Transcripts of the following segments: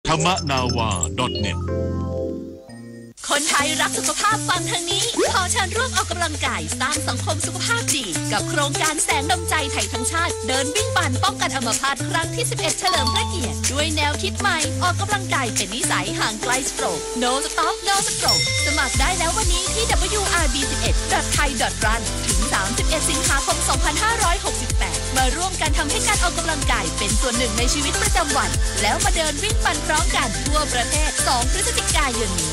ธรรมนาวา .net คนไทยรักสุขภาพฟังทางนี้ ขอเชิญร่วมออกกำลังกายสร้างสังคมสุขภาพดี กับโครงการแสงนำใจไทยทั้งชาติ เดินวิ่งปั่นป้องกันอัมพาตครั้งที่ สิบเอ็ด เฉลิมพระเกียรติ ด้วยแนวคิดใหม่ ออกกำลังกายเป็นนิสัย ห่างไกล stroke No stop no stroke สมัครได้แล้ววันนี้ที่ wrb สิบเอ็ด dot thai dot run ถึง สามสิบเอ็ด สิงหาคม สองพันห้าร้อยหกสิบแปด มาร่วมกันทำให้การออกกำลังกายเป็นส่วนหนึ่งในชีวิตประจำวัน แล้วมาเดินวิ่งปั่นพร้อมกันทั่วประเทศ สอง พฤศจิกายนนี้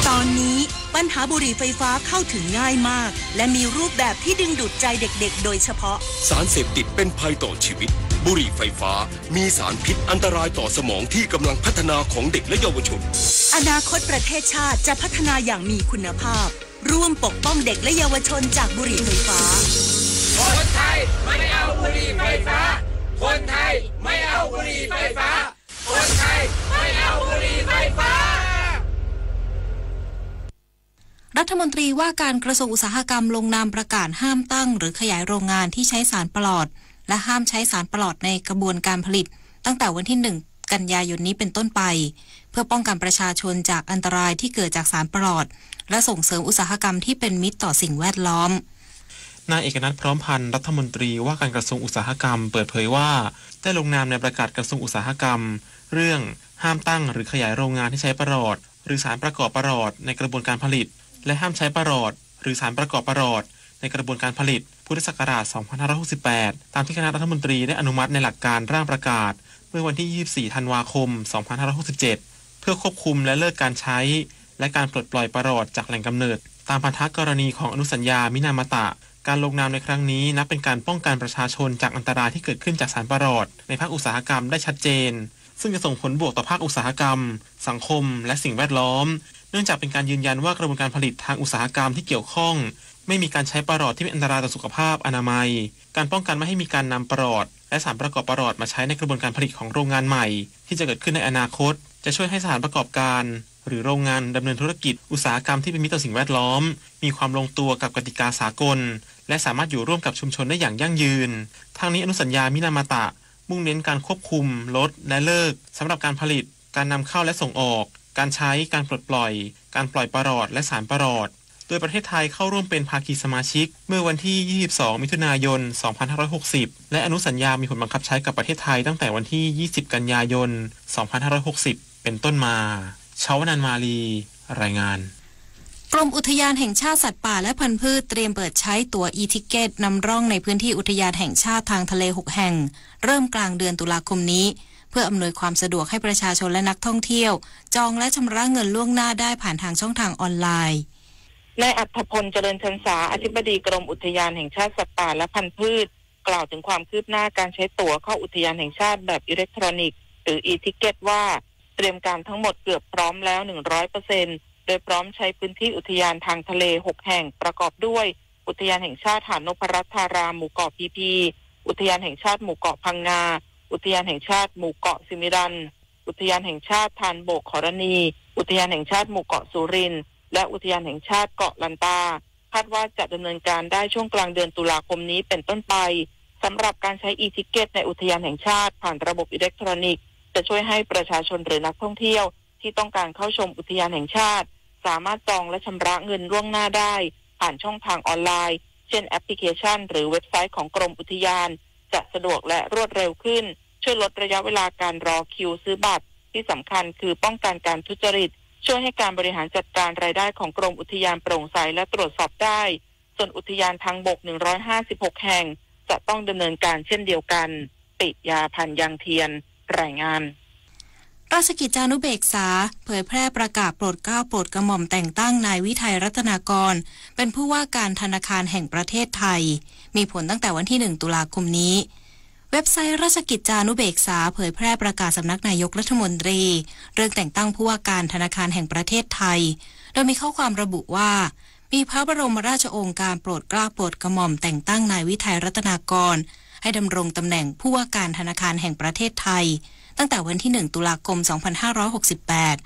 ตอนนี้ปัญหาบุหรี่ไฟฟ้าเข้าถึงง่ายมาก และมีรูปแบบที่ดึงดูดใจเด็กๆ โดยเฉพาะ สารเสพติดเป็นภัยต่อชีวิต บุหรี่ไฟฟ้า มีสารพิษอันตรายต่อสมองที่กำลังพัฒนาของเด็กและเยาวชน อนาคตประเทศชาติจะพัฒนาอย่างมีคุณภาพ ร่วมปกป้องเด็กและเยาวชนจากบุหรี่ไฟฟ้า คนไทยไม่เอาบุหรี่ไฟฟ้า คนไทยไม่เอาบุหรี่ไฟฟ้า คนไทยไม่เอาบุหรี่ไฟฟ้า รัฐมนตรีว่าการกระทรวงอุตสาหกรรมลงนามประกาศห้ามตั้งหรือขยายโรงงานที่ใช้สารประหลอด และห้ามใช้สารประหลอดในกระบวนการผลิต ตั้งแต่วันที่ หนึ่ง กันยายนนี้เป็นต้นไป เพื่อป้องกันประชาชนจากอันตรายที่เกิดจากสารประหลอด และส่งเสริมอุตสาหกรรมที่เป็นมิตรต่อสิ่งแวดล้อม นายเอกนัท พร้อมพันธ์ รัฐมนตรีว่าการกระทรวงอุตสาหกรรม เปิดเผยว่า ได้ลงนามในประกาศกระทรวงอุตสาหกรรม เรื่องห้ามตั้งหรือขยายโรงงานที่ใช้ประหลอด หรือสารประกอบประหลอดในกระบวนการผลิต และห้ามใช้ประหลอด หรือสารประกอบประหลอดในกระบวนการผลิต พุทธศักราช สองพันห้าร้อยหกสิบแปด ตามที่คณะรัฐมนตรีได้อนุมัติในหลักการร่างประกาศ เมื่อวันที่ ยี่สิบสี่ ธันวาคม สองพันห้าร้อยหกสิบเจ็ด เพื่อควบคุมและเลิกการใช้ และการปลดปล่อยประหลอดจากแหล่งกำเนิด ตามพันธกรณีของอนุสัญญามินามาตะ การลงนามในครั้งนี้นับเป็นการป้องกันประชาชนจากอันตรายที่เกิดขึ้นจากสารประหลอดในภาคอุตสาหกรรมได้ชัดเจน ซึ่งจะส่งผลบวกต่อภาคอุตสาหกรรม สังคม และสิ่งแวดล้อม เนื่องจากเป็นการยืนยันว่ากระบวนการผลิตทางอุตสาหกรรมที่เกี่ยวข้อง ไม่มีการใช้ประหลอดที่เป็นอันตรายต่อสุขภาพอนามัย การป้องกันไม่ให้มีการนำประหลอด และสารประกอบประหลอดมาใช้ในกระบวนการผลิตของโรงงานใหม่ ที่จะเกิดขึ้นในอนาคต จะช่วยให้สถานประกอบการ หรือโรงงานดำเนินธุรกิจอุตสาหกรรมที่เป็นมิตรต่อสิ่งแวดล้อม มีความลงตัวกับกติกาสากล และสามารถอยู่ร่วมกับชุมชนได้อย่างยั่งยืน ทั้งนี้อนุสัญญามินามาตะ มุ่งเน้นการควบคุม ลด และเลิก สำหรับการผลิต การนำเข้าและส่งออก การใช้ การปลดปล่อย การปล่อยประหลอด และสารประหลอด โดยประเทศไทยเข้าร่วมเป็นภาคีสมาชิก เมื่อวันที่ ยี่สิบสอง มิถุนายน สองพันห้าร้อยหกสิบ และอนุสัญญามีผลบังคับใช้กับประเทศไทยตั้งแต่วันที่ ยี่สิบ กันยายน สองพันห้าร้อยหกสิบ เป็นต้นมา ชาวนันมาลี รายงาน กรมอุทยานแห่งชาติสัตว์ป่าและพันธุ์พืชเตรียมเปิดใช้ตั๋ว e-ticket นำร่องในพื้นที่อุทยานแห่งชาติทางทะเล หก แห่ง เริ่มกลางเดือนตุลาคมนี้ เพื่ออำนวยความสะดวกให้ประชาชนและนักท่องเที่ยว จองและชำระเงินล่วงหน้าได้ผ่านทางช่องทางออนไลน์ นายอัฏฐพล เจริญชันสา อธิบดีกรมอุทยานแห่งชาติสัตว์ป่าและพันธุ์พืช กล่าวถึงความคืบหน้าการใช้ตั๋วเข้าอุทยานแห่งชาติแบบอิเล็กทรอนิกส์ หรือ e-ticket ว่า เตรียมการทั้งหมดเกือบพร้อมแล้ว หนึ่งร้อยเปอร์เซ็นต์ โดยพร้อมใช้พื้นที่อุทยานทางทะเล หก แห่ง ประกอบด้วย อุทยานแห่งชาติหาดนพรัตน์ธาราม หมู่เกาะพีพี อุทยานแห่งชาติหมู่เกาะพังงา อุทยานแห่งชาติหมู่เกาะสิมิรัน อุทยานแห่งชาติธารโบกขรณี อุทยานแห่งชาติหมู่เกาะสุรินทร์ และอุทยานแห่งชาติเกาะลันตา คาดว่าจะดำเนินการได้ช่วงกลางเดือนตุลาคมนี้เป็นต้นไป สำหรับการใช้ e-ticket ในอุทยานแห่งชาติผ่านระบบอิเล็กทรอนิกส์ จะช่วยให้ประชาชนหรือนักท่องเที่ยวที่ต้องการเข้าชมอุทยานแห่งชาติ สามารถจองและชำระเงินล่วงหน้าได้ ผ่านช่องทางออนไลน์ เช่นแอปพลิเคชัน หรือเว็บไซต์ของกรมอุทยาน จะสะดวกและรวดเร็วขึ้น ช่วยลดระยะเวลาการรอคิวซื้อบัตร ที่สำคัญคือป้องกันการทุจริต ช่วยให้การบริหารจัดการรายได้ของกรมอุทยานโปร่งใสและตรวจสอบได้ ส่วนอุทยานทางบก หนึ่งร้อยห้าสิบหก แห่ง จะต้องดำเนินการเช่นเดียวกัน ปิยา พันยังเทียน รายงาน ราชกิจจานุเบกษา เผยแพร่ประกาศโปรดเกล้าโปรดกระหม่อมแต่งตั้งนายวิไทยรัตนากร เป็นผู้ว่าการธนาคารแห่งประเทศไทย มีผลตั้งแต่วันที่ หนึ่ง ตุลาคมนี้ เว็บไซต์ราชกิจจานุเบกษาเผยแพร่ประกาศสำนักนายกรัฐมนตรี เรื่องแต่งตั้งผู้ว่าการธนาคารแห่งประเทศไทย โดยมีข้อความระบุว่า มีพระบรมราชโองการโปรดเกล้าโปรดกระหม่อมแต่งตั้งนายวิไทยรัตนากร ให้ดำรงตำแหน่งผู้ว่าการธนาคารแห่งประเทศไทย ตั้งแต่วันที่ หนึ่ง ตุลาคม สองพันห้าร้อยหกสิบแปด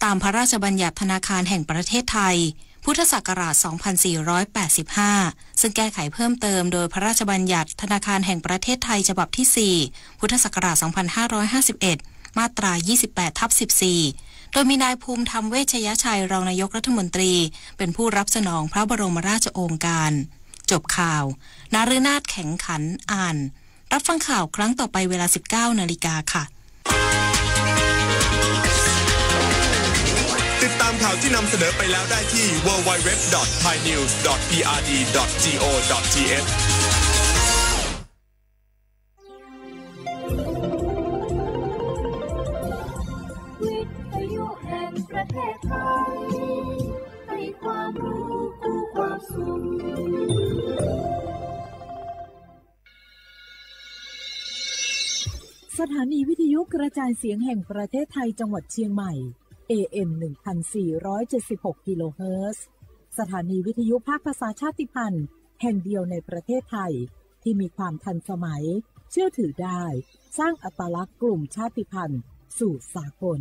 ตามพระราชบัญญัติธนาคารแห่งประเทศไทย พุทธศักราช สองพันสี่ร้อยแปดสิบห้า ซึ่งแก้ไขเพิ่มเติมโดยพระราชบัญญัติธนาคารแห่งประเทศไทยฉบับที่ สี่ พุทธศักราช สองพันห้าร้อยห้าสิบเอ็ด มาตรา ยี่สิบแปดทับสิบสี่ โดยมีนายภูมิธรรม เวชยชัย รองนายกรัฐมนตรี เป็นผู้รับสนองพระบรมราชโองการ จบข่าว นฤนาถ แข็งขัน อ่าน รับฟังข่าวครั้งต่อไปเวลา สิบเก้านาฬิกาค่ะ ติดตามข่าวที่นำเสนอไปแล้วได้ที่ ดับเบิลยู ดับเบิลยู ดับเบิลยู ดอท ไทยนิวส์ ดอท พีอาร์ดี ดอท จี โอ ดอท ที เอช วิทยุแห่งประเทศไทย ให้ความรู้คู่ความสุข สถานีวิทยุกระจายเสียงแห่งประเทศไทยจังหวัดเชียงใหม่ เอ เอ็ม หนึ่งพันสี่ร้อยเจ็ดสิบหก กิโลเฮิรตซ์ สถานีวิทยุภาคภาษาชาติพันธุ์แห่งเดียวในประเทศไทย ที่มีความทันสมัย เชื่อถือได้ สร้างอัตลักษณ์กลุ่มชาติพันธุ์สู่สากล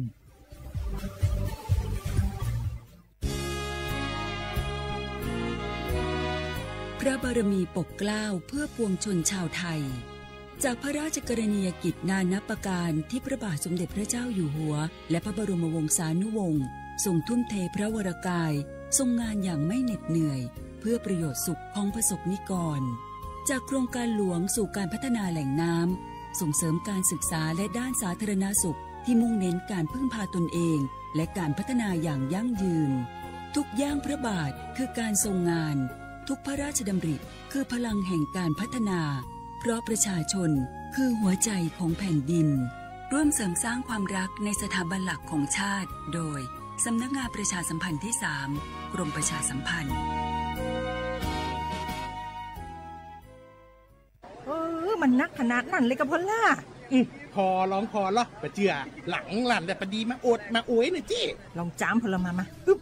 พระบารมีปกเกล้าเพื่อปวงชนชาวไทย จากพระราชกรณียกิจนานับประการที่พระบาทสมเด็จพระเจ้าอยู่หัว และพระบรมวงศานุวงศ์ทรงทุ่มเทพระวรกาย ทรงงานอย่างไม่เหน็ดเหนื่อย เพื่อประโยชน์สุขของประสบนิกร จากโครงการหลวงสู่การพัฒนาแหล่งน้ำ ส่งเสริมการศึกษาและด้านสาธารณสุขที่มุ่งเน้นการพึ่งพาตนเอง และการพัฒนาอย่างยั่งยืน ทุกย่างพระบาทคือการทรงงาน ทุกพระราชดำริคือพลังแห่งการพัฒนา เพราะประชาชนคือหัวใจของแผ่นดิน ร่วมเสริมสร้างความรักในสถาบันหลักของชาติ โดย สำนักงานประชาสัมพันธ์ที่ สาม กรมประชาสัมพันธ์ เออ มันหนักขนาดนั้นเลยกะพอลล่า อืม พอลองพอลอ บ่เจื้อ หลังลั่นแล้วปะดีมาโอดมาโอยเน่อเจ้ ลองจามพอลล่ามา มา อึ๊บ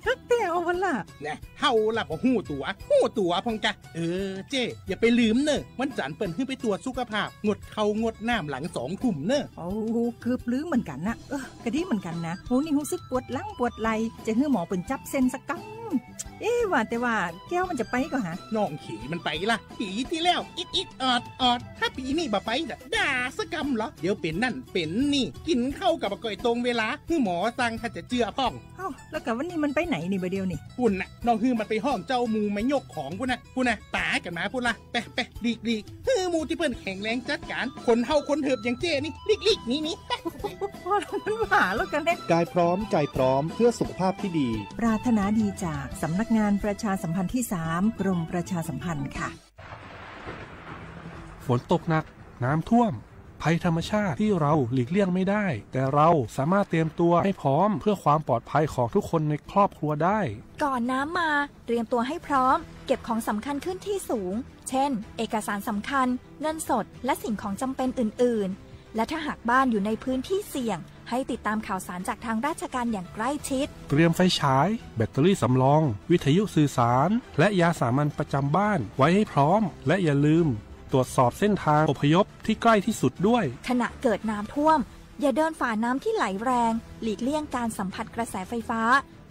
หนักแท้วะพอลล่า แน่ เฮาล่ะบ่ฮู้ตั๋ว ฮู้ตั๋วพองกะ เออ เจ้ อย่าไปลืมเน่อ วันจันทร์เปิ้นหื้อไปตรวจสุขภาพ งดข้าวงดน้ำหลังสองทุ่มเน่อ โอ้ เกือบลืมเหมือนกันนะ เออ กะดีเหมือนกันนะ โห นี่ฮู้สึกปวดหลังปวดไหล่ จะหื้อหมอเปิ้นจับเส้นสักกำ เอ๊ะ ว่าแต่ว่าแก้วมันจะไปก่อฮะ น้องเขยมันไปละ ปีตี้แล้ว อิดอิดออดออด ถ้าปีนี้บ่ไปจะด่าสักกำเหรอ เดี๋ยวเป๋นนั่นเป๋นนี่ กินข้าวกะบ่ก่อยตรงเวลา หื้อหมอสั่งถ้าจะเจื้อพ่อง เอ้า แล้วกะวันนี้มันไปไหนนี่บ่าเดียวนี่ ปุ้นน่ะ น้องหื้อมันไปห้องเจ้าหมู่มายกของปุ้นน่ะ ปุ้นน่ะ ต๋ายกั๋นมาปุ้นละ ไปไปหลีกหลีก หื้อหมู่ตี้เปิ้นแข็งแรงจัดก๋าน คนเฒ่าคนเถิบอย่างเจ้นี่ หลีกหลีกหนีหนี พอลล่า มันว่าแล้วกะเนี่ย กายพร้อมใจพร้อมเพื่อสุขภาพที่ดี ปรารถนาดีจากสำนักงานประชาสัมพันธ์ที่ สาม กรมประชาสัมพันธ์ค่ะ ฝนตกหนัก น้ำท่วม ภัยธรรมชาติที่เราหลีกเลี่ยงไม่ได้ แต่เราสามารถเตรียมตัวให้พร้อมเพื่อความปลอดภัยของทุกคนในครอบครัวได้ ก่อนน้ำมา เตรียมตัวให้พร้อม เก็บของสำคัญขึ้นที่สูง เช่น เอกสารสำคัญ เงินสด และสิ่งของจำเป็นอื่นๆ และถ้าหากบ้านอยู่ในพื้นที่เสี่ยง ให้ติดตามข่าวสารจากทางราชการอย่างใกล้ชิด เตรียมไฟฉาย แบตเตอรี่สำรอง วิทยุสื่อสาร และยาสามัญประจำบ้านไว้ให้พร้อม และอย่าลืมตรวจสอบเส้นทางอพยพที่ใกล้ที่สุดด้วย ขณะเกิดน้ำท่วม อย่าเดินฝ่าน้ำที่ไหลแรง หลีกเลี่ยงการสัมผัสกระแสไฟฟ้า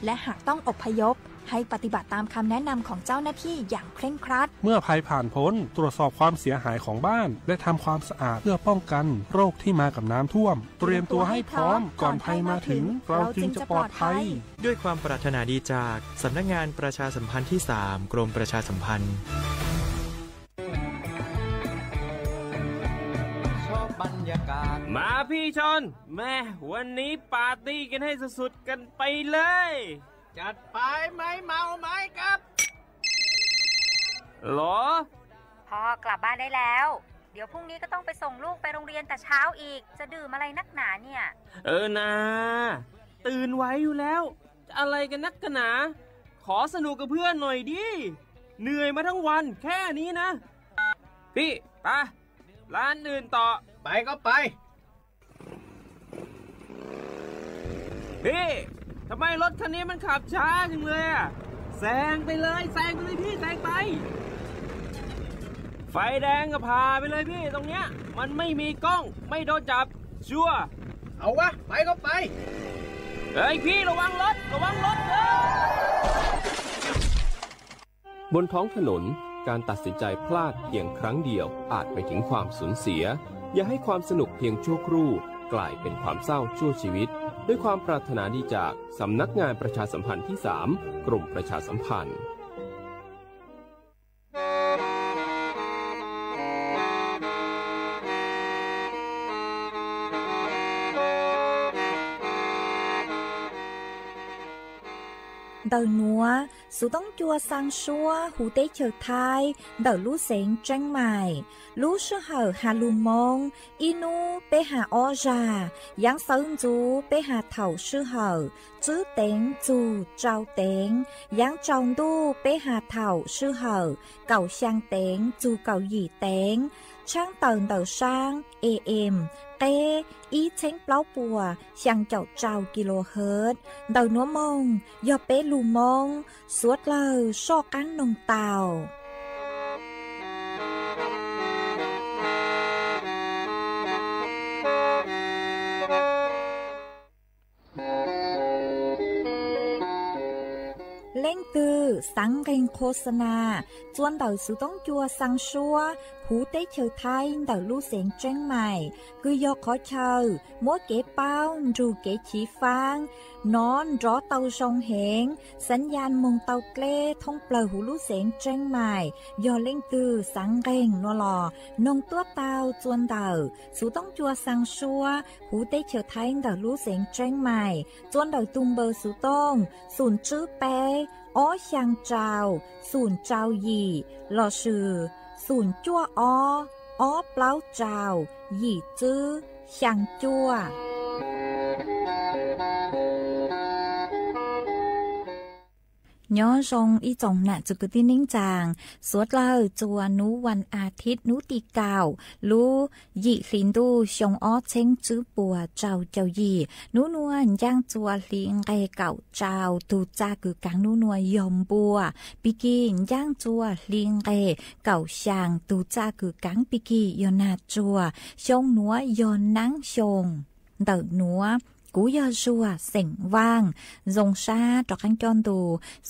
และหากต้องอพยพ ให้ปฏิบัติตามคำแนะนำของเจ้าหน้าที่อย่างเคร่งครัด เมื่อภัยผ่านพ้น ตรวจสอบความเสียหายของบ้าน และทำความสะอาดเพื่อป้องกันโรคที่มากับน้ำท่วม เตรียมตัวให้พร้อม ก่อนภัยมาถึง เราจึงจะปลอดภัย ด้วยความปรารถนาดีจากสำนักงานประชาสัมพันธ์ที่ สาม กรมประชาสัมพันธ์ มาพี่ชน แม่ วันนี้ปาร์ตี้กันให้สุดๆ กันไปเลย จัดไป ไม้เมาไม้ครับ หรอ พ่อกลับบ้านได้แล้ว เดี๋ยวพรุ่งนี้ก็ต้องไปส่งลูกไปโรงเรียนแต่เช้าอีก จะดื่มอะไรนักหนาเนี่ย เออนา ตื่นไหวอยู่แล้ว จะอะไรกันนักกันหนา ขอสนุกกับเพื่อนหน่อยดิ เหนื่อยมาทั้งวันแค่นี้นะ พี่ ไป ร้านอื่นต่อ ไปก็ไป พี่ ทำไมรถคันนี้มันขับช้าจังเลยอะ แซงไปเลย แซงไปเลยพี่ แซงไป ไฟแดงก็ผ่าไปเลยพี่ ตรงเนี้ย มันไม่มีกล้อง ไม่โดนจับ ชัวร์ เอาวะ ไปก็ไป เฮ้ยพี่ ระวังรถ ระวังรถ เฮ้ย บนท้องถนน การตัดสินใจพลาดเพียงครั้งเดียวอาจไปถึงความสูญเสีย อย่าให้ความสนุกเพียงชั่วครู่ กลายเป็นความเศร้าชั่วชีวิต ด้วยความปรารถนาดีจากสำนักงานประชาสัมพันธ์ที่สาม กรมประชาสัมพันธ์ Ntawm nuav, Xuv Toob Cua xaa suab huv teb chaws Thaib ntawm lub xeev Tseeb Maim. Lub sij hawm has lug Moob, ib nub peb has ob zag, yaav xawv ntxuv peb has thaum sij hawm tswb teev txug tsau teev, yaav tsaus ntuj peb has thaum sij hawm kaum xyaa teev txug kaum yim teev, tshaab tawm ntawm saab A M qeb ib txheeb plaub puas xyaa caum rau kilohertz. Ntawm nuav moog yog peb lug Moob, suav dlawg soj qaab noog tau. Leej twg xaav nqeeg khos xa nas txua ntawm Xuv Toob Cua xaa suab huv teb chaws Thaib ntawm lub xeev Tseeb Maim, kws yog qhov chaw muab kev paub nrug kev chiv faab nov nrov tau zoo heev, xaav yaj moog tau dleb thoob plawg huv lub xeev Tseeb Maim. Yog leej twg xaav nqeeg nuav los noog tuab tau txua ntawm Xuv Toob Cua xaa suab huv teb chaws Thaib ntawm lub xeev Tseeb Maim, txua ntawm tug npawb Xuv Toob xoom tswb peb ob xyaa rau xoom rau yim lossis xoom cuaj ob ob plaub rau yim tswb xyaa cuaj. Nyob zoo ib tsoom nam txwv kwv tij neej tsaa, suav dlawg txua nub vas as thiv nub tim kaum lub yim hli ntuj xyoo ob txheeb tswb puas rau caum yim. Nub nuav ncaaj txua hli nqeg kaum rau, tug txaj kws kaav nub nuav yog npua, pig kig ncaaj txua hli nqeg kaum xyaa, tug txaj kws kaav pig kig yog nag tsuag. Xyoo nuav yog naab xyoo. Ntawm nuav kuv yog Zuag xeem Vaaj, zoo sab rov qaab coj ntu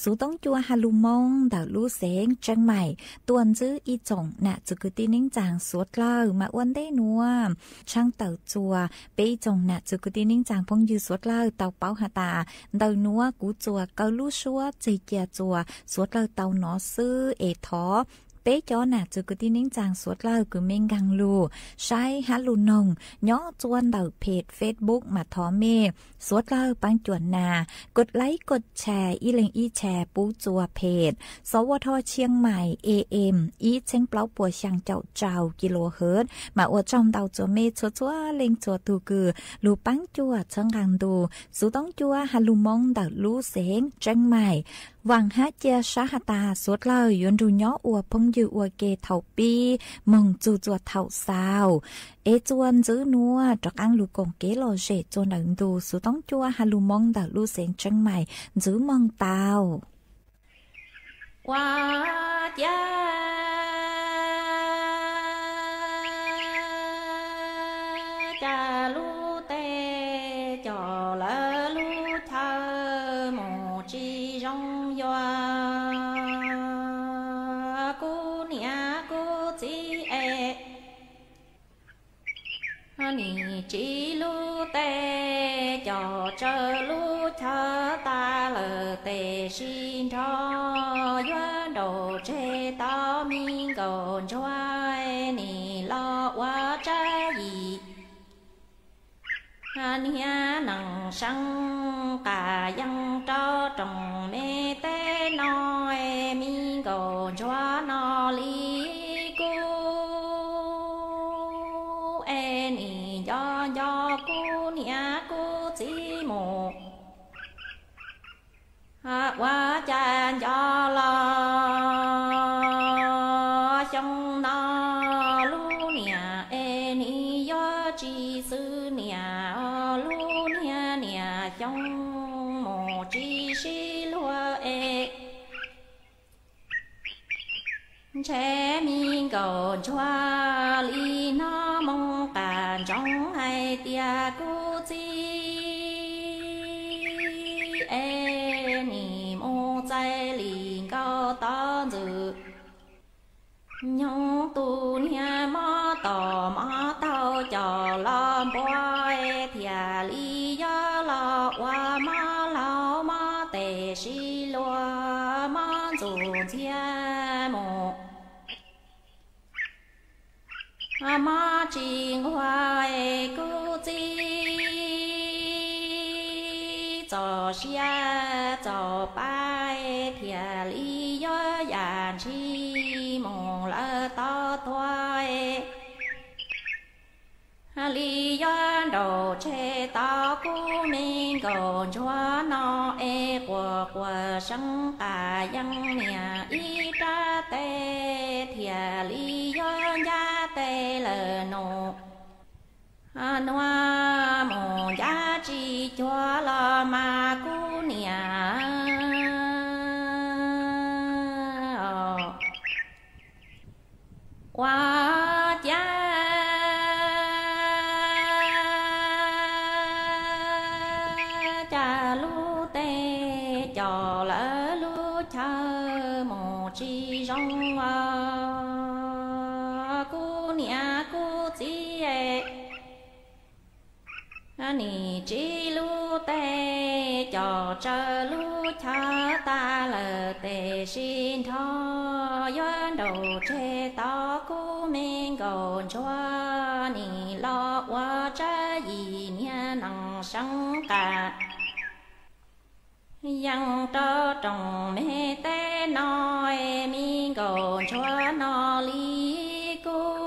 Xuv Toob Cua has lug Moob ntawm lub xeev Tseeb Maim tuaj ntsib ib tsoom nam txwv kwv tij neej tsaa suav dlawg. Mas ua ntej nuav tshaab tawm txua peb ib tsoom nam txwv kwv tij neej tsaa phooj ywg suav dlawg tau paub has tas ntawm nuav kuv txuas kaw lub suab txeg cia txua suav dlawg tau nov xwb es thov peb cov nam txwv kwv tij neej tsaa suav dlawg kws mej nkaag lug saib hab lug noog nyob txua ntawm peg Facebook mas thov mej suav dlawg paab cuam nas kos laib kos tshais ib leeg ib tshais pub txua peg Sov Ua Dho Tshiab Mais A M ib txheeb plaub puas xyaa caum rau kilohertz. Mas ua tsaug ntau txua mej txhua txhua leej txhua tug kws lug paab cuam txhawb nqaa ntu Xuv Toob Cua has lug Moob ntawm lub xeev Tseeb Mais. Vaam hab cia sab has tas suav dlawg yuav nrug nyob ua phooj ywg ua ke thaum pib moog txug txua thaum xaus, es txua ntxiv nuav rov qaab lug koom kev lom zem txua ntawm ntu Xuv Toob Cua has lug Moob ntawm lub xeev Tseeb Mais ntxiv moog tau. Ua ciav cas lub teb cov lawv lub chaw mus tsis zoo yuav kuv niam kuv txiv es. Nim tsiv lub teb cov tsawg lub chaw tas lawm tes sib nrho yuav nraum tseg tau me nkaus ntsuag nim los ua tsab yim. Niag neeg seev qas yeej rau rooj me teb no, me nkaus ntsuag no li kuv es nim nco nco kuv niam kuv txiv mus. Ua cas nco los xyoo no lub niam es nim yuav tsis xwb niam, lub niag niam xyoo mus tsis sib luag es. Ntshe me nkaus ntsuag li no moog qas ntsoov hais tias kuv txiv es nim mus txais li nkaus tod ntxwg nyoog tus niag mob tom mob taug los npua thiaj li yuav los ua mob laug mob tes sib luag mob ntxuj ntxiag mus. Mob tsis nquag kuv txiv txoj sia txoj pa thiaj li yuav yam ntshis mus lawm tau tuag. Li yuav nraum tseg tau kuv me nkauj ntsuag no es quas quas seeb qas yees niam ib rab tes thiaj li yuav ncab tes lawm nus. Nuav mus ncab tsis cuag los mas kuv niam ua cas cas lub teb coj lawv lub chaw mus tsis zoo os kuv niam kuv txiv. Nim tsiv lub teb coj tsawv lub chaw tas lawm tes sib nrho yuav nraum tseg tau kuv me nkauj ntsuag nim los ua tsab yim niag nees seeb qas yees rau rooj me teb no. Me nkauj ntsuag no li kuv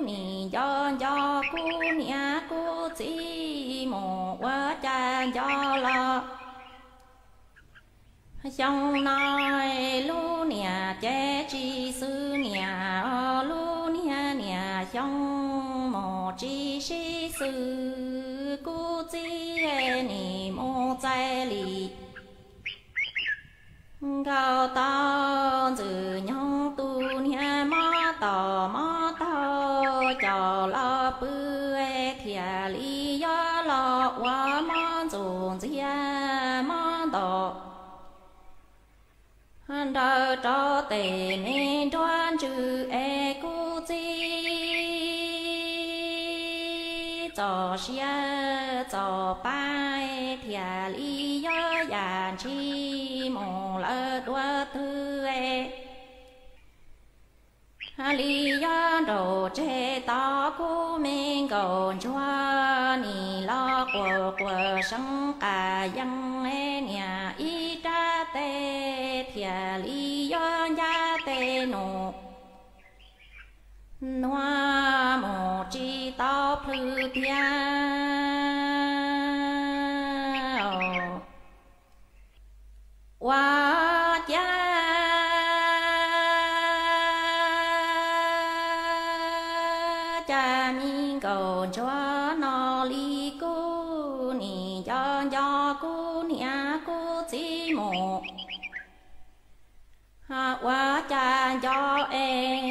nim nco nco kuv niam kuv txiv mus ua cas nco los xyoo no lub niam ces tsis xwb niam, lub niag niam xyoo mus tsis sib xws kuv txiv nim mus txais li nkaus tau ntxwg nyoog tus niag mob tom mob taug coj los pw thiaj li yuav los ua mob ntxuj ntxiag mob ntom nrawm rau tes me nruab ntsws es kuv txiv txoj sia txoj pa thiaj li yuav yam ntshis mus lawm dua twg. Li yuav nraum tseg tau kuv me nkauj ntsuag nim los quas quas seeb qas yees niam ib rab tes thiaj li yuav ncab tes nus. Nuav mus tsis tau plhws tiag ua cas cas me nkauj ntsuag no li kuv nim nco nco kuv niam kuv txiv mus ua cas nco es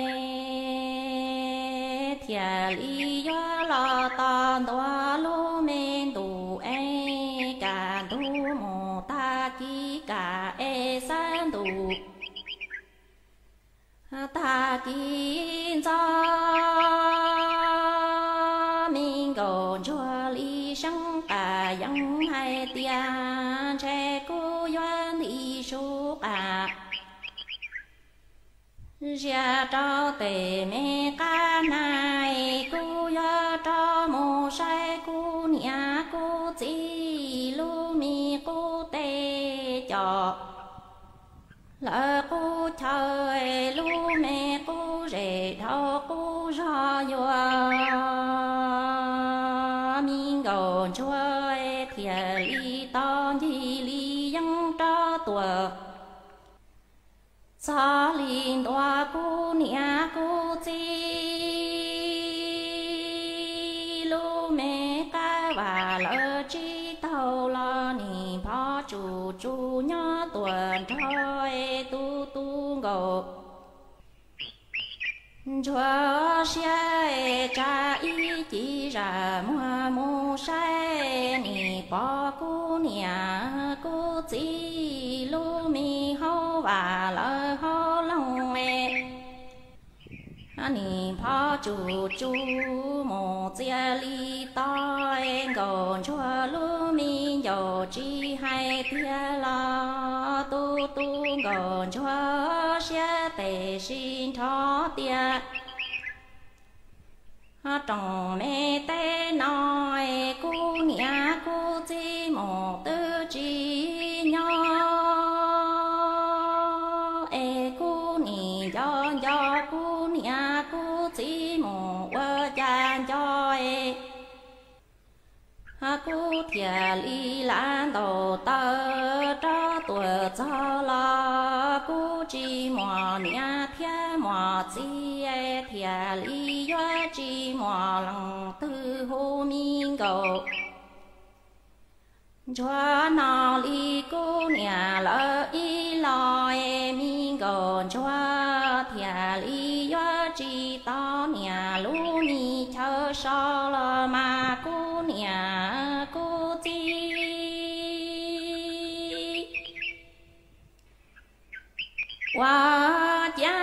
thiaj li yuav los tos ntua lub me ntuj es kaj ntug mus tag kis kaj es xab ntuj tag kis ntxov. Me nkauj ntsuag li seeb qas yees hais tias ntshe kuv yuav nti sub qas ziag rau tes me qab nag, kuv yuav rov mus saib kuv niam kuv txiv lub me qub teb coj lawv qub chaw, lub me qub zes dhau qub zog yuav. Me nkauj ntsuag thiaj li tau ncig li yeeb rov tuaj txog li ntua kuv niam kuv txiv lub me qab vam lawv tsib taug los nim phov tsuj tsuj nyob tuaj nrog tus tus nkauj ntsuag siab tsa ib ci zam muag mus saib nim pom kuv niam kuv txiv lub me haub vam lawv haub loog Nim phob tsum tsu mus txias li to, nkaus ntsuag lub me ncaus tsis hais tiag los tu tu nkaus ntsuag siab tes sib nrho tias, rooj me teb no es kuv niam kuv txiv mus twb tsis nyob, es kuv nim nco nco kuv niam kuv txiv mus ua cas nco es kuv thiaj li lav ntaus taw rov tuaj txog los kuv tsis muaj niam thiab muaj txiv, thiaj li yuav tsis muaj leej twg hu me nkaus ntsuag no li kuv niam lawv ib los es me nkaus ntsuag thiaj li yuav tsis tau niam lub me chaw so los mas kuv niam kuv txiv ua cas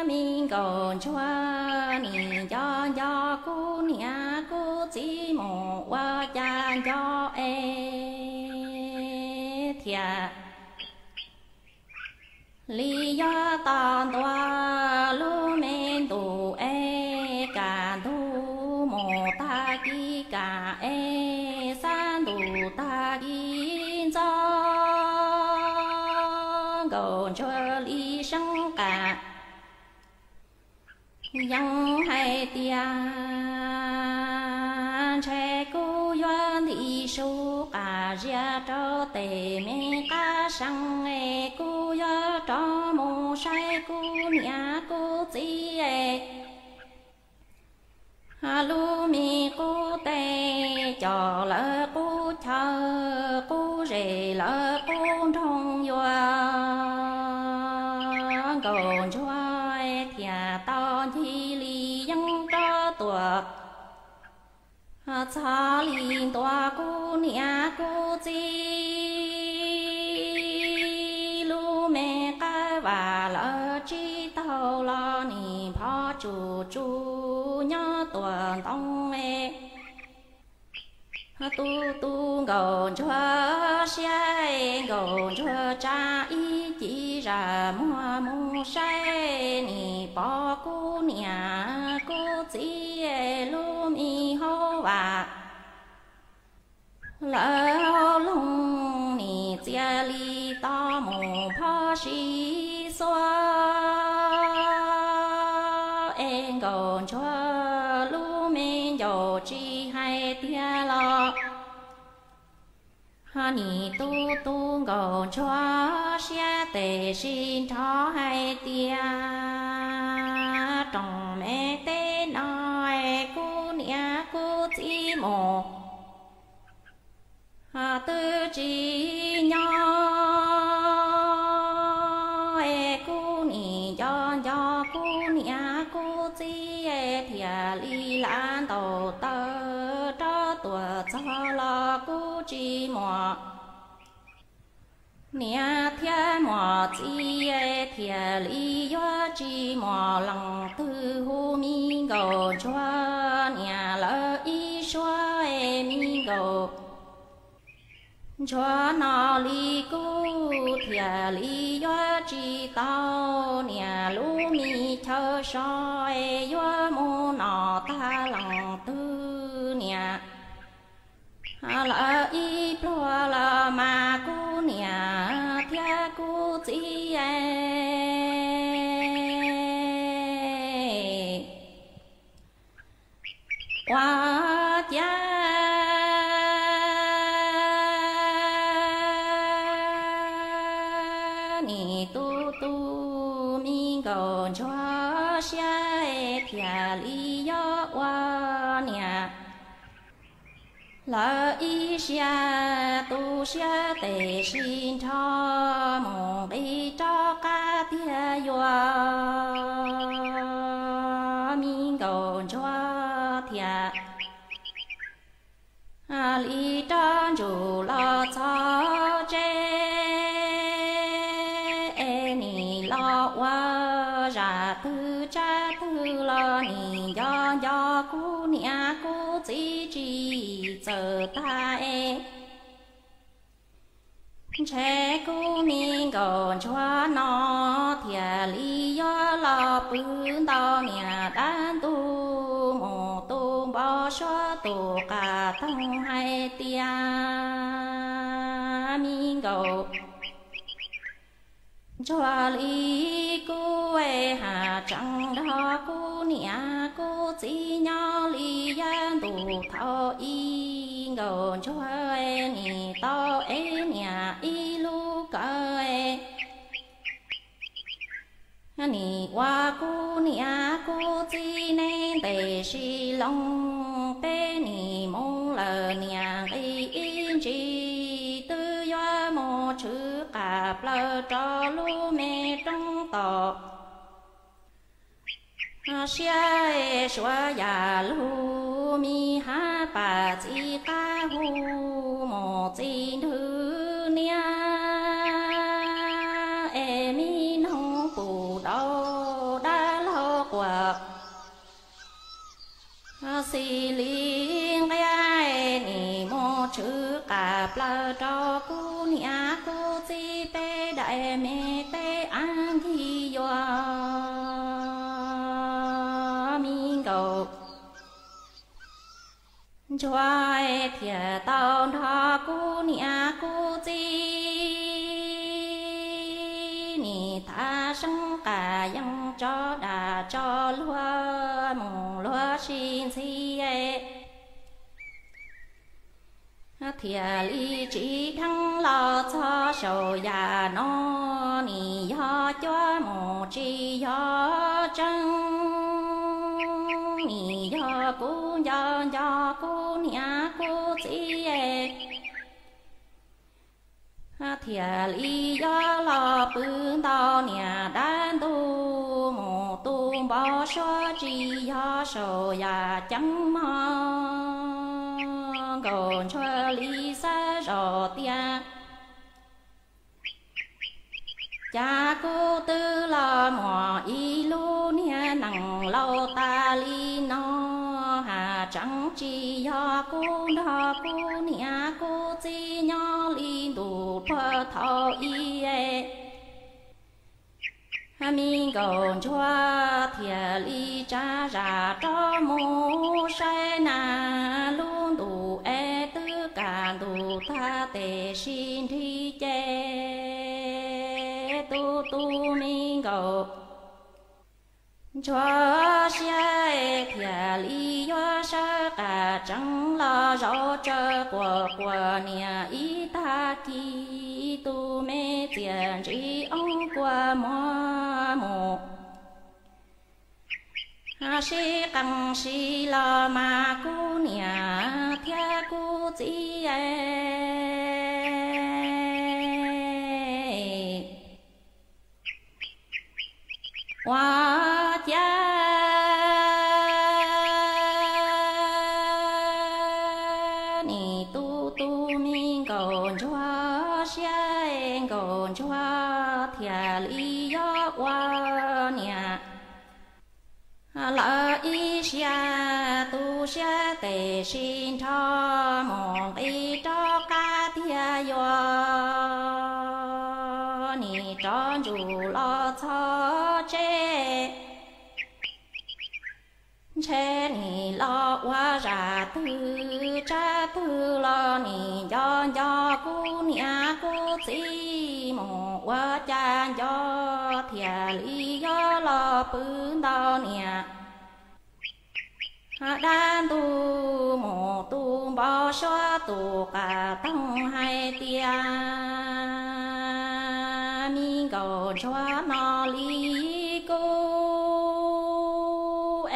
me nkaus ntsuag nim nco nco kuv niam kuv txiv mus ua cas nco es thiaj li yog tos ntua lub me ntuj es kaj ntug mus tag kis kaj es xab ntuj tag kis ntxo nkaus ntsuag li seeb qas yeej hais tias ntshe kuv yuav nti su qas zias rau tes me qab seeb es kuv yuav rov mus saib kuv niam kuv txiv es lub me qub teb coj lawv qub chaw qub zes lawv qub nroog yuav nkaus ntsuag thiaj tau ncig li yeeb rov tuaj txog li ntua kuv niam kuv txiv lub me qab vam lawv tsib taug los nim phov tsuj tsuj nyob tuaj ntoo es tu tu nkaus ntsuag siab es nkaus ntsuag tsa ib ci zam muag mus saib nim pom kuv niam kuv txiv lub me hauv vam lawv hauv loog nim txias li to mus phov sib xuab es nkaus ntsuag lub me ncaus tsis hais tiag los nim tu tu nkaus ntsuag siab tes sib nrho hais tias rooj me teb no es kuv niam kuv txiv mus twb tsis nyob es kuv nim nco nco kuv niam kuv txiv thiaj li lav ntaus taw rov tuaj txog los kuv tsis muaj niam thiab muaj txiv thiaj li yuav tsis muaj leej twg hu me nkaus ntsuag niam lawv ib suab es me nkaus ntsuag no li kuv thiaj li yuav tsis tau niam lub me chaw so es yuav mus noj tag leej twg niam lawv ib pluag los mas kuv niam thiab kuv txiv ua cas nim tu tu me nkaus ntsuag siab thiaj li yuav ua niam lawv ib siab tu siab tes sib nrho mus nqis rov qab tiag yuav me nkaus ntsuag thiaj li rov ntsug los txog tsev. qas twg tsab twg los nim nco nco kuv niam kuv txiv tsis txawj tag es ntshe kuv me nkauj ntsuag no thiaj li yuav los pw ntau niam dab ntug mus tu npau suav tus qas toog hais tias me nkauj ntsuag li kuv haj tseem nrog kuv niam kuv txiv nyob li yav ntuj thaum ub. Nkauj ntsuag nim tau ev niam ib lub kawm, nim ua kuv niam kuv txiv neej ntev sib loos, peb nim mus lawm niam nqi ib ntsis twb yuav mus tshwv qas plaws rau lub me roob tom siab. Suav yam lug mi hab pam txiv qab hu mus txi nrwg niam es mi noog pum dau dab laug quas xis li nqia, nim mus tshwv qas plaws rau kuv niam kuv txiv peb daim me teb av nkig yuav me nkauj ntsuag thiaj tau nrog kuv niam kuv txiv nim thav seeb qas yeej tso dag tso luag mus luag sib ntxhi thiaj li tsim dheev los txog saum yam no. Nim yog cuab mus tsis yog tseeb, nim yog kuv nco nco kuv niam kuv txiv thiaj li yuav los pw ntau niam dab ntug mus tu npau suav tsis yog saum yam ceeb mog. Nkauj ntsuag li xav zoj tias cas kuv twb los muaj ib lub niag neej laus tas li no, haj tseem tsis yog kuv nrog kuv niam kuv txiv nyob li ntuj pluag thaum ub. Me nkauj ntsuag thiaj li tsa zam rov mus saib na, lub ntuj es twb kaj ntug tag tes sib nrig ces tus tus me nkauj ntsuag siab thiaj li yuav sawv qas tsees los zaum tsawv quas quas niam ib tag kis. Tus me txiaj ntsig oob kua muag mus sib qee sib los mas kuv niam thiab kuv txiv ua cas nim tu tu me nkauj ntsuag siab, nkauj ntsuag thiaj li yuav ua niam lawv ib siab. Tu siab tes sib nrho mus nqis rov qab tiag, yuav nim rov ntsuj los txog tsev, ntshe nim los ua zaj twg tsab twg los nim nco nco kuv niam kuv txiv mus ua cas nco thiaj li yuav los pw ntau niam dab ntug mus tu npau suav tus qas toog hais tias me nkauj ntsuag no li kuv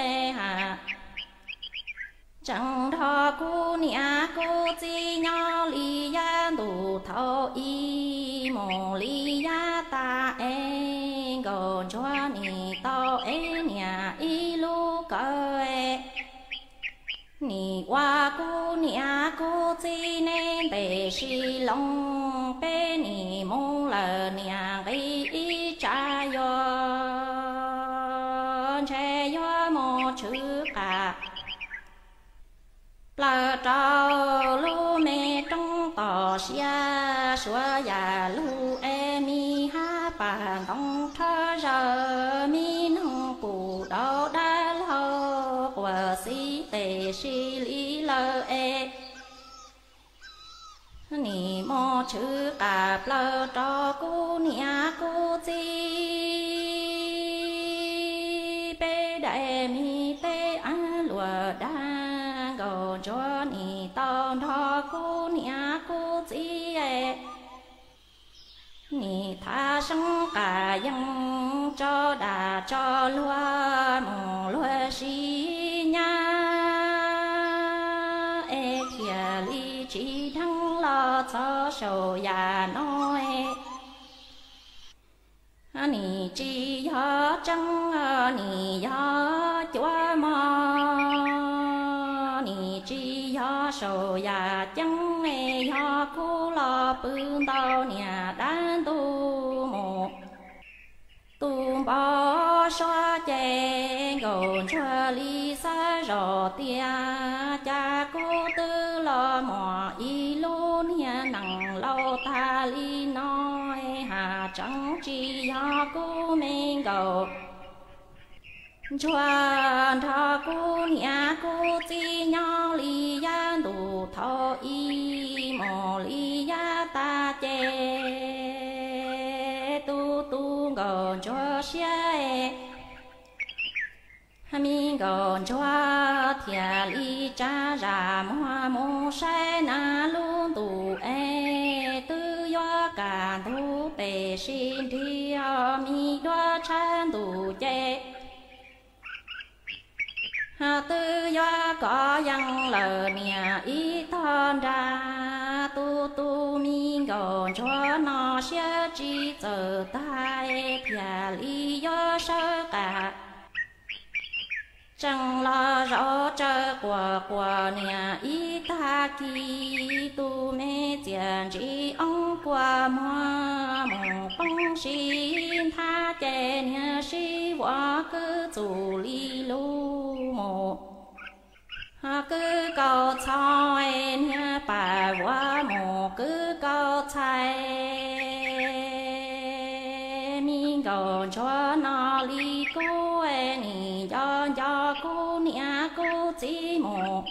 es haj tseem nrog kuv niam kuv txiv nyob li yav ntuj thaum ub mus li yav tas es nkauj ntsuag nim tau ev niam ib lub kawm, nim ua kuv niam kuv txiv neej ntev sib loos, peb nim mus lawm niam nqis ib tsam yuav ntshe yuav mus tshwv qas plaws rau lub me roob tom siab, suav yam lug es mi hab pam ntoo rhawv zaws, mi noog pum daus dab laug quas xib tes si li lawm es nim mus tshwv qas plaws rau kuv niam kuv txiv peb daim me peb av luam dab. Nkaus ntsuag nim tau nrog kuv niam kuv txiv nim thav seeb qas yees tso dam tso luag mus luag sib nyab es thiaj li tsis dheev los txog saum yam no es nim tsis yog tseeb, nim yog cuav mog, nim tsis yog saum yam ceeb es yog kuv los pw ntau niam dab ntub mus. Tus npau suav ces nkaus ntsuag li xav zoj tias cas kuv twb los muaj ib lub niag neej laus tag li no, has tseeb tsis yog kuv me nkaus ntsuag nrog kuv niam kuv txiv nyob li yab ntuj thaum ub mus li yab tag ces tus tus nkaus ntsuag siab, me nkaus ntsuag thiaj li tsa zam muag mus saib na lub ntuj es twb yuav kaj ntug pes sib nrig, me duab tshab ntuj ces twb yuav kov yees lawm niam ib tog nrag. Tus tus me nkaus ntsuag no siab tsis txawj tag thiaj li yuav sawv qas tsees los zaum tsawv quas quas niam ib tag kis. Tus me txiaj ntsig oob kua muag mus poob sib nthab ces niag sib vuas kwv txuj li lug mus kwv kaus txhais, niag pam vuas mus kwv kaus txhais. Me nkaus ntsuag no li kuv nim nco nco kuv niam kuv txiv mus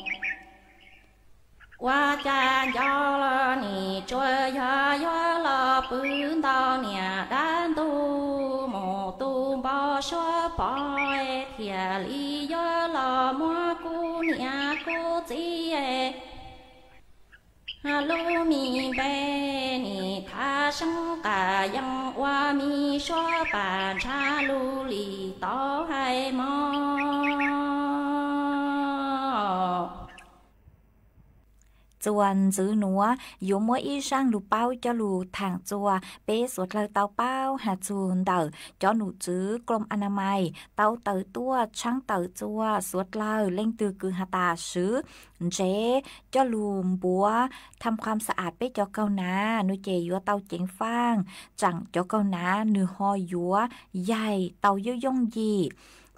ua cas nco los nim tsuas yog yuav los pw ntau niam dab ntub mus. Tus npau suav pom thiaj li yuav los muab kuv niam kuv txiv lub me npe nim thav seeb qas yees ua me suab pam ntshav lug li tau hais mog. Txuas ntxiv nuav yuav muab ib zaaj lug paub coj lug thaam txuas peb suav dlawg tau paub has txug ntawm cov num tswv Krom Anamais tau tawm tuaj tshaab tawm txuas suav dlawg leej twg kws has tas swv ntsev coj lug npuav tham khuam xa as peb cov kaug nav nuav ces yuav tau ceev faaj tsaam cov kaug nav nwg ho yuav yaig tau yooj yooj yim.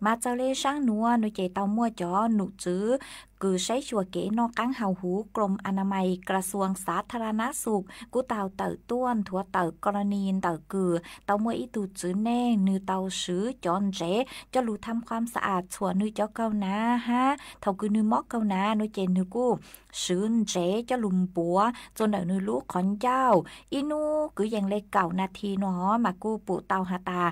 Mas txawg le zaaj nuav nuav ces tau muaj cov num tswv kws saib xyuas kev noj qaab haus huv Krom Anamais Krasuas Xav Tha Ra Na Xus kuj tau tawm tuaj nthuav tawm koroni ntawm kws tau muaj ib tug tswv neej nwg tau swv cov ntsev coj lug tham khuam xa as txhuam nwg cov kaug nav hab thaum kws nwg mob kaug nav nuav ces nwg kuj swv ntsev coj lug npuav txuas ntawm nwg lub qhov ncauj ib nub kwv yees le kaum nas this nuav mas kuj pum tau has tas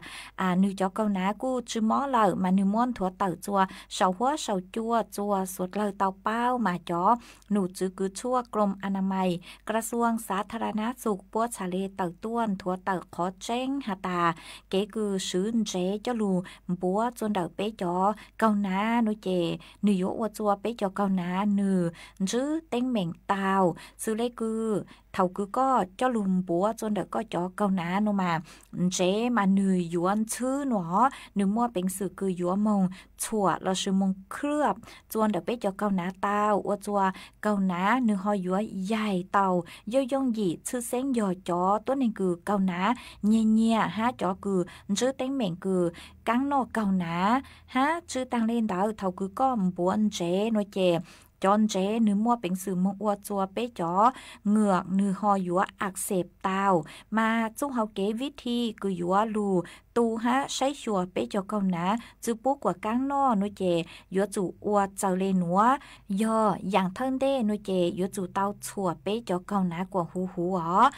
nwg cov kaug nav kuj tsi mob lawm mas nwg muab nthuav tawm txuas saum huab saum cua txuas suav dlawg tau paub mas cov num tswv kws tshuaj Krom Anamais Krasuas Xav Tha Ra Na Xus puab txhaj le tawm tuaj nthuav tawm qhov tseeb has tas kev kws swv ntsev coj lug npuav txuas ntawm peb cov kaug nav nuav ces nwg yuav ua txuas peb cov kaug nav nwg ntswb teeb meem tau. Xws le kws thaum kws koj coj lug npuav txua ntawm koj cov kaug nav nuav mas ntsev mas nwg yuav ntxhwb nuav, nwg muaj peev xwm kws yuav moog txhuam lossis moog khwb txua ntawm peb cov kaug nav tau, ua txua kaug nav nwg ho yuav yaig tau yooj yooj yim, tshwj xeeb yog cov tuab neeg kws kaug nav nyiag nyiag hab cov kws ntswb teeb meem kws kaab noj kaug nav. Hab tsi taag le ntawd, thaum kws koj npuav ntsev nuav ces cov ntsev nwg muaj peev xwm moog ua txua peb cov ngwm, nwg ho yuav axem tau. Mas txuj hauv kev vib thi kws yuav lug tu hab saib xyuas peb cov kaug nav tsi pub kuas kaab noj nuav ces yuav tsum ua txaws le nuav. Yog yaam thawj ntej nuav ces yuav tsum tau txhuam peb cov kaug nav kuas huv huv os.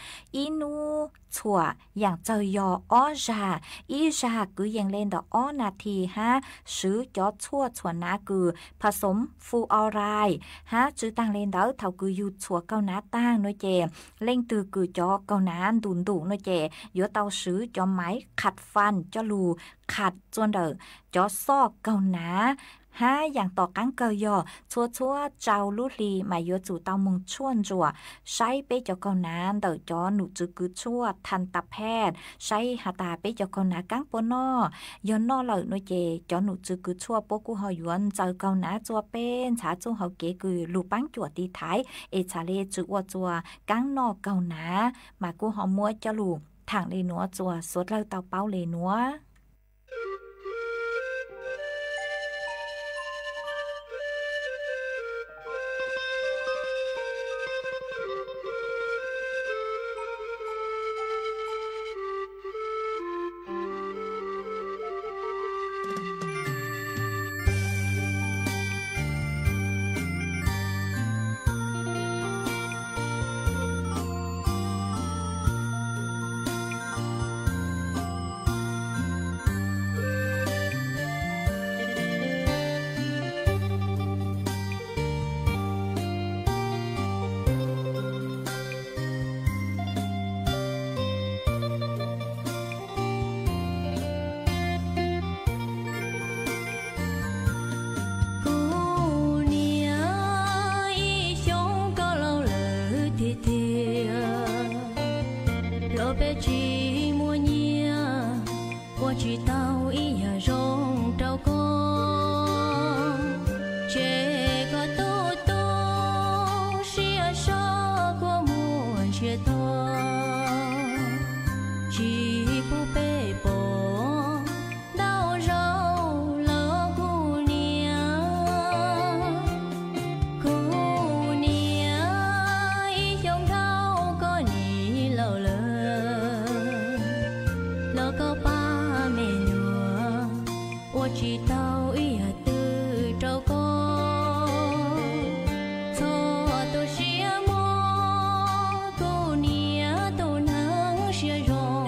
Ib nub txhuam yaam txawg yog ob zag, ib zag kwv yees le ntawm ob nas this hab swv cov tshuaj txhuam nav kws pha xoov fluoride. Hab tsi taag le ntawd, thaum kws yug txhuam kaug nav taag nuav ces leej twg kws cov kaug nav ntum ntum nuav ces yuav tau swv cov maiv qham faj coj lug qham txua ntawm cov xoj kaug nav. Hab yaam tom qaab kawg yog txhua txhua tsau lub hli mas yuav tsum tau moog tshuaj ntsuam saib peb cov kaug nav ntawm cov num tswv kws tshuaj Thantaphad, saib has tas peb cov kaug nav kaab puas noj. Yog noj lawm nuav ces cov num tswv kws tshuaj puab kuj ho yuav ntxaws kaug nav txua peb ntxhav txuj hauv kev kws lug paab cuam tiv thaiv es txhad le tsi ua txua kaab noj kaug nav. Mas kuj ho muab coj lug thaam le nuav txua suav dlawg tau paub le nuav. Kuv niam, ib xyoo koj laus lawm tiag tiag, los peb tsis muaj nyiaj, ua tsis tau ib yam zoo rau koj. Tseg koj tu tu siab so, kua muag ntsiag to, tsis pub peb pom ntau zaus lawm kuv niam. Kuv niam, ib xyoo dhau koj nim laus lawm, los koj pab me nyuam, ua tsis tau ib yam twg rau koj. Txhob tu siab mog kuv niam, tus neeg siab zoo,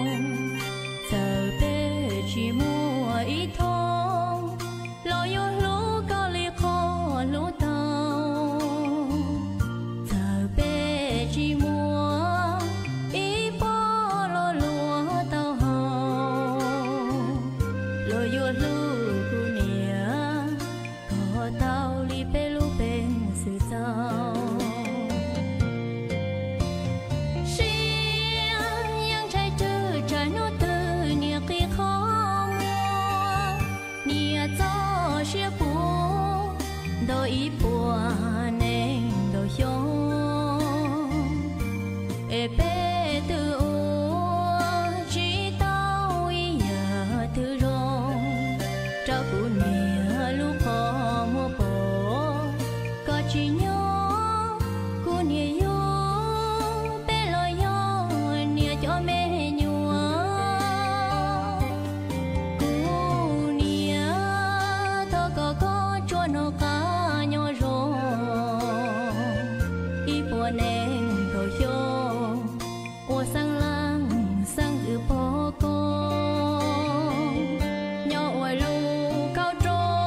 txawm peb tsis muaj ib thooj, los yuav hlub koj li qhov hlub tau. Txawm peb tsis muaj ib pob los luag tau haus, los yuav hlub kuv niam kom tau li peb lub peev xwm txaus. Siab yeej ntshai tsawg tsam hnub twg niam qi qhov muag, niam txoj sia puv ntau ib puas nees nkaum xyoo, es peb twb ua tsis tau ib yam twg zoo rau kuv niam lub qhov muag pom koj tsis nyob. Kuv niam yug peb los yog niam cov me nyuam. Kuv niam, thov kom koj tsuas noj qab nyob zoo ib puas nees nkaum xyoo, ua xeeb leej xeeb ntxwv pog koj, nyob ua lub kauj roob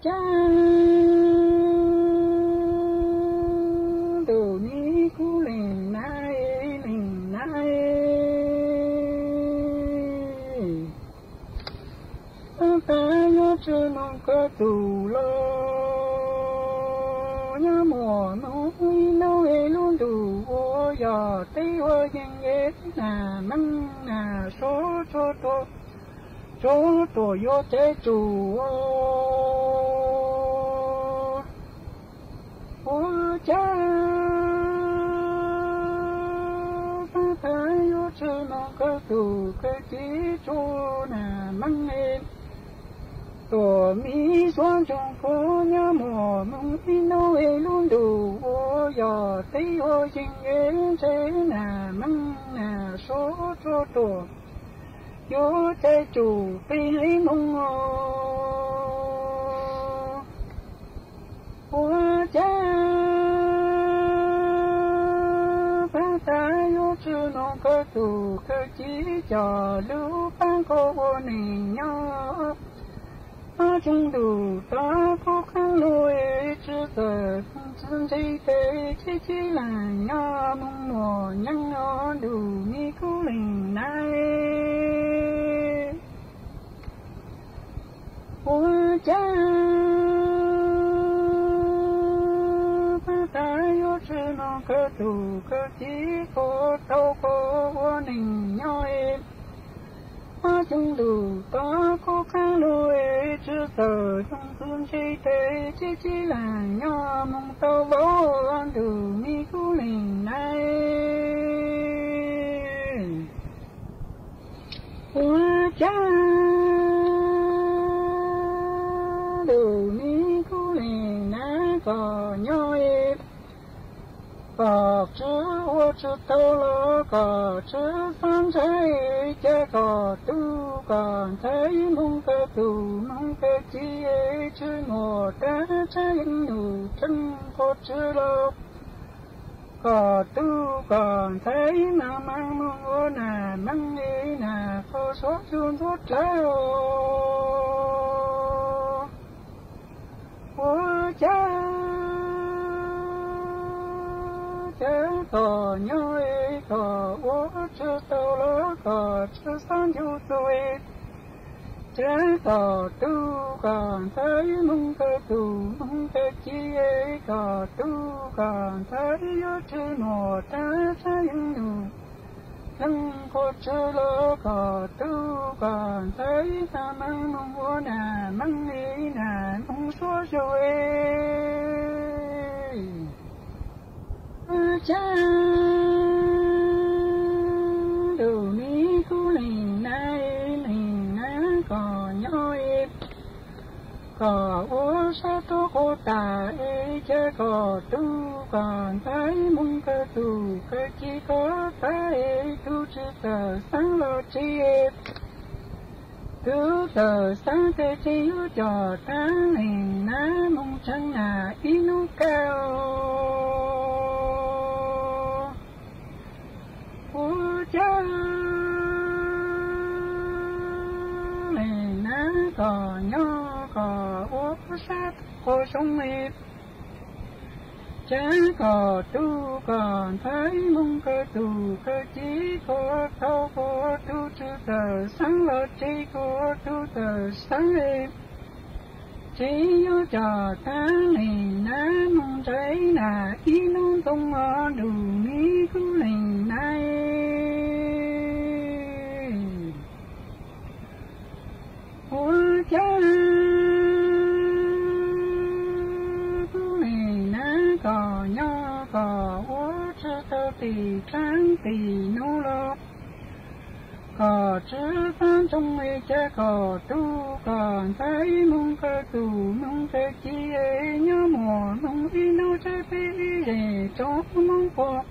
Cas ntuj ni kuv leej nab, leej nab, tab tas yuav tsis moog kawg tus los, nyob muaj moog ib nub es lub ntuj ua yog teb ua yeeb es nag meej nag sua tsuag ruam, tsuag ruam yuav caiv tsum ua cas tab tas yuav tsis moog kawg tus kawg ci tsuag nag meej es tuam mi suav ntsoog kuv nyob muaj moog ib nub es lub ntuj ua yog teb ua yeeb es ntshe nag meej nag sua tsuag ruam yuav caiv tsum peb haiv moog ua cas tab tas yuav tsis moog kawg tus kawg ci cov lub paab koj ua neej nyob. Ob tsoom ntuj tod kuv qeeb lug es tsi txawj txwv ntse tes cib cib leeg nyob moog muaj nyeeb ntuj mi kuv leej nab, ua cas tab tas yuav tsis moog kawg tus kawg ci kuv tau kuv ua neej nyob es ob tsoom ntuj tod kuv qeeb lug es tsi txawj txwv ntse tes cib cib leeg nyob moog tau vaub ntug mi kuv leej nab, ua cas ntuj mi kuv leej nab koj nyob es koj tsi ua tsi tau los koj tsi xob ntshai, cas koj tub koj ntxhais moog kawg tus moog kawg ci tsi muaj rab tsaab yeeb num tseeb quas tsi los koj tub koj ntxhais mas mas moog ua nag meej es nag quas suav tsuag ntxuav dlawb ua cas, cas koj nyob es koj ua tsi tau los koj tsi xob ncu txug es cas koj tub koj ntxhais moog kawg tus moog kawg ci es koj tub koj ntxhais yuav tsi muaj rab tsaab yeeb num tseeb quas tsi los koj tub koj ntxhais mas mas moog ua nag meej es nag moog suav zuav es ua cas ntuj mi kuv leej nab, leej nab koj nyob es koj ua sab tuab quas tas es cas koj tub koj ntxhais moog kawg tus kawg ci koj tas es tub tsi txawj xaav los tsi es tub txawj xaav tes tseem yuav coj taag leej nab moog tseeb nag ib nub kawg ua cas leej nab koj nyob koj ua sab quas zoo li cas koj tub koj ntxhais moog kawg tus kawg ci kuv tau kuv tub tsi txawj xaav los tsi kuv tub txawj xaav tseem yuav coj taag leej nab moog ntsaib nag ib nub ntxoov ntuj mi kuv leej nab ua cas kuv leej nab koj nyob koj ua tsi tau tes tsaav tes nub los koj tsi xaav ntsoov es cas koj tub koj ntxhais moog kawg tus moog kawg ci es nyob muaj moog ib nub tsaib peb ib zej tsoom moog quas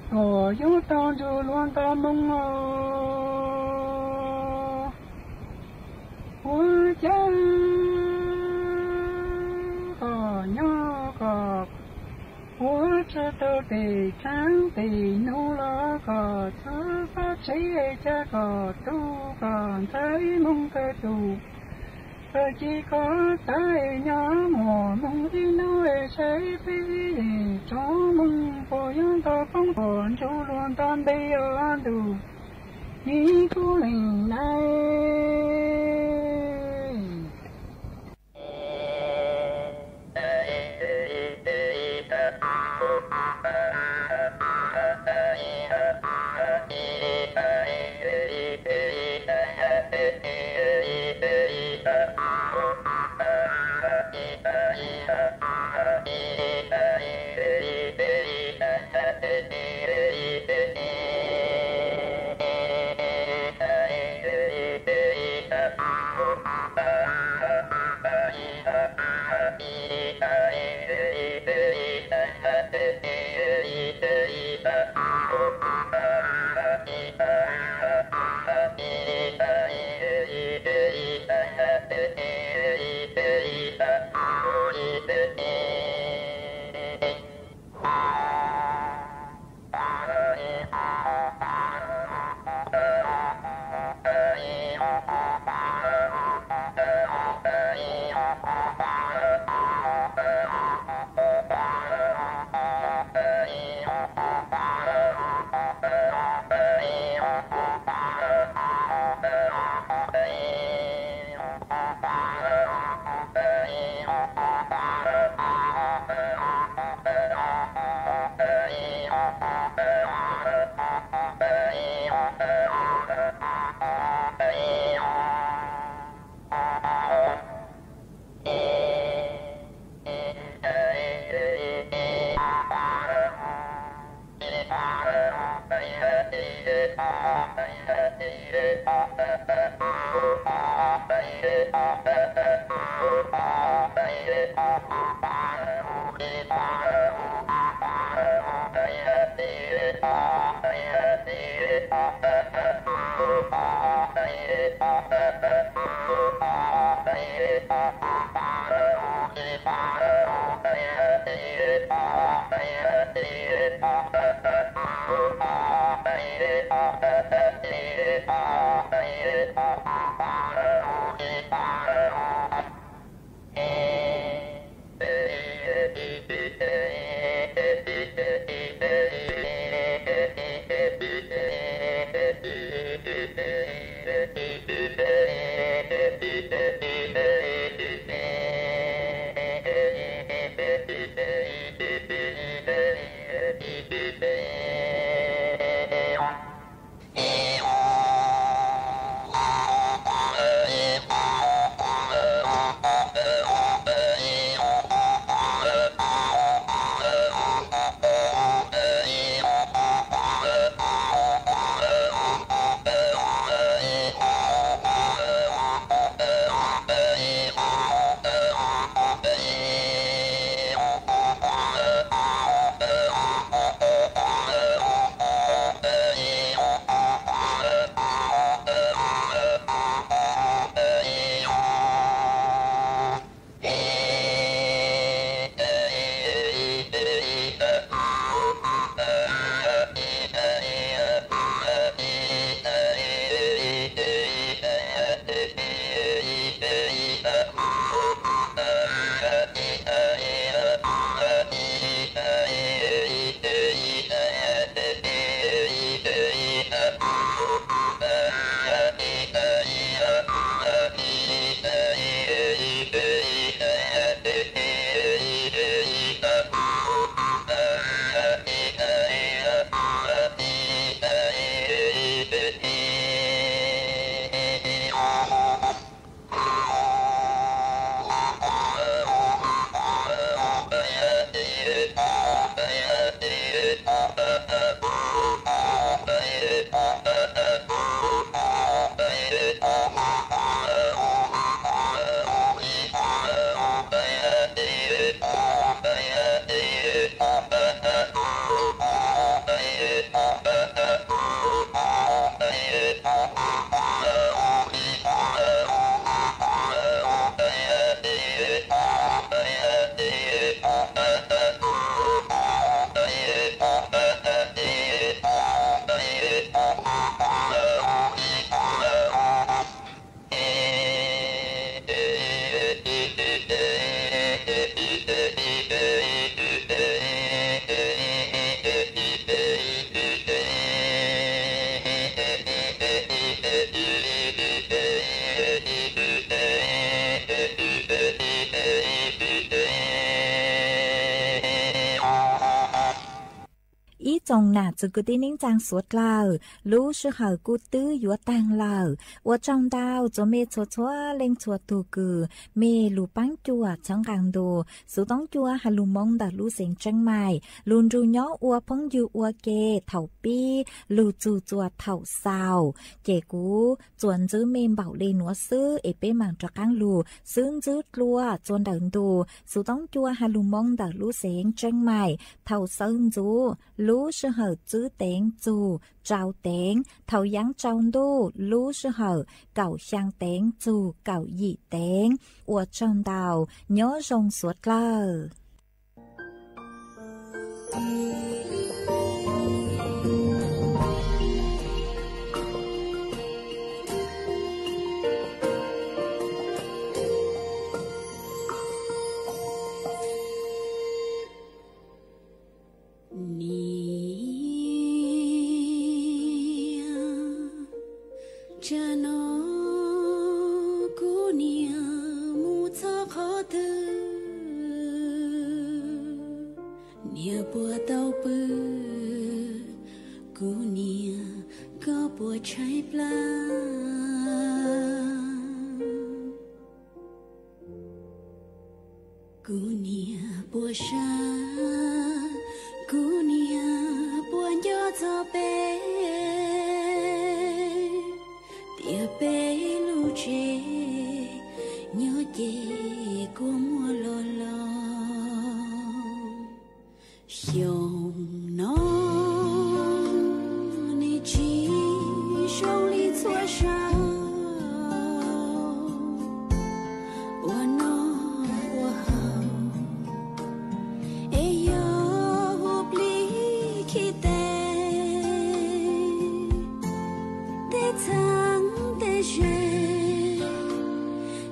tuaj yuav tau nrug luag nto moog os. Ua cas koj nyob koj ua tsi tau tes tsaav tes nub los koj tsi xob tseg cas koj tub koj ntxhais moog kawg tus Tag kis koj txawj nyob muaj hmoo ib hnub es saib peb tsoom hmoo puas yuav tau poob puas ntsuj luag nto npe os ntuj, nws kuj leej nai. Tsoom nam txiv kwv tij neej tsaa suav dlawg, lub sij hawm kuj twb yuav taag lawm. Ua tsaug ntau txuas mej txhua txhua leej txhua tug kws mej lug paab cuam txhawb nqaa ntu Xuv Toob Cua has lug moo ntawm lub xeev Tseeb Maim lug nrug nyob ua phooj ywg ua ke thaum pib lug txug txuas thaum xaus. Ces kuv txuas ntxwb mej npaum le nuav xwb es peb maam rov qaab lug xwb ntxwb dlua txuas ntawm ntu Xuv Toob Cua has lug moo ntawm lub xeev Tseeb Maim thaum xawv ntxuv lub sij hawm tsib teev txug rau teev, thaum yaav tsaus ntuj lub sij hawm kaum xyaa teev txug kaum yim teev. Ua tsaug ntau, nyob zoo suav dlawg. Niam, tsam no kuv niam mus txog qhov twg, niam puas tau pw, kuv niam koj puas tshaib plab. Kuv niam puas sab, kuv niam puas nco txog peb, tias peb lub tsev nyob ces kua muag los los. Xyoo no nws tsis zoo li txhua xyoo, ua noj ua haus es yog hu plig khib teb, tej txheeb tej ze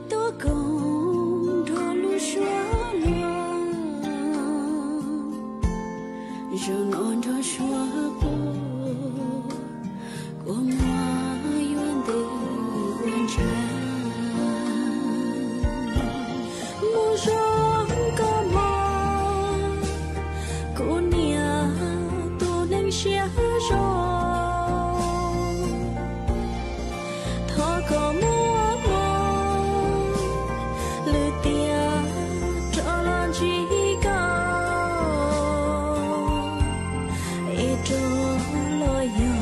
tuaj koom nrog lub suab luag. Zaum no nrog suab quaj, kua muag yuav ntws ua ntshav. Mus zoo koj mog, kuv niam tus neeg siab zoo. Thov kom muaj hmoo lwm tiam rov los ntsib koj, es rov los yog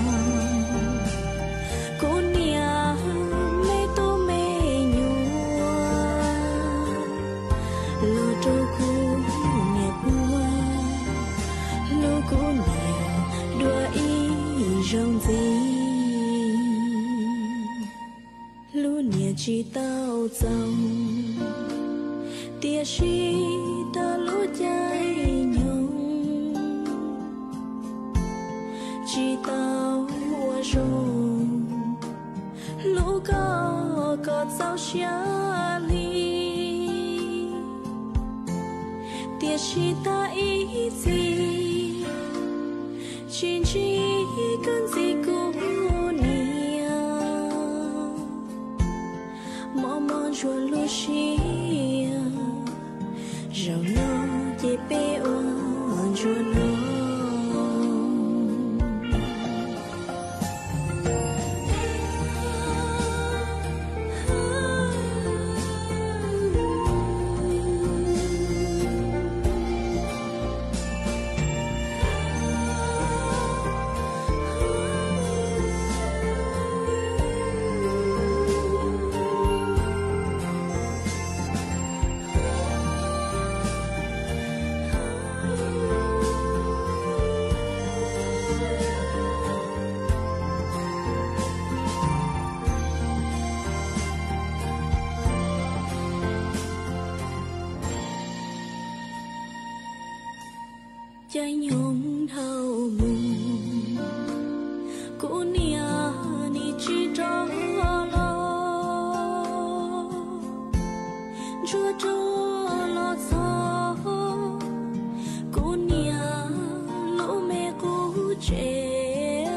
kuv niam me tub me nyuam, los rau kuv niam puag, hlub kuv niam dua ib zaug ntxiv. Hlub niam tsis tau txaus, tiam sis tag lub caij nyoog tsis tau ua zoo hlub koj kom txaus siab li. Tiam sis tag ib txhis tsis ntsib koj ntxiv kuv niam, mob mob ntsuag lub siab, zaum no ces peb ua ntsuag no. Caij nyoog dhau mus, kuv niam nim tsis rov los, ntsuag rov los txog kuv niam lub me qub tsev.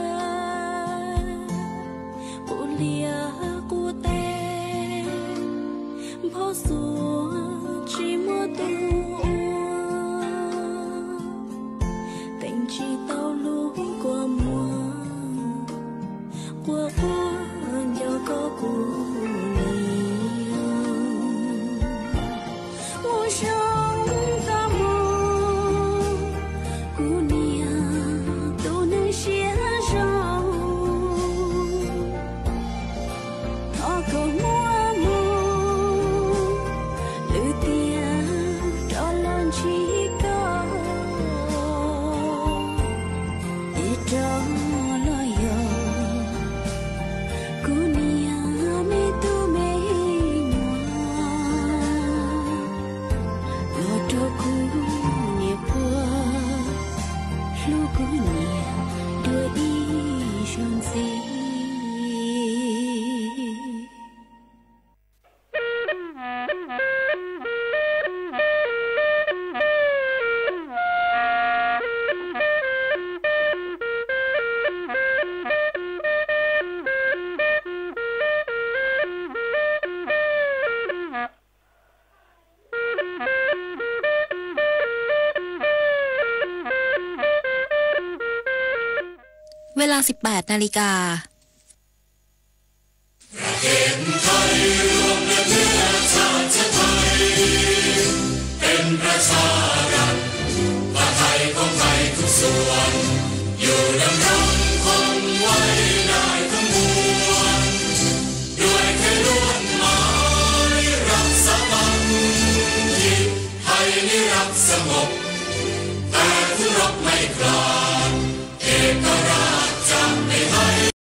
Puv lias quv teb, nphob xuas tsis muaj tus ua, teem tsis tau lub ตั้งสิบแปดนาฬิกา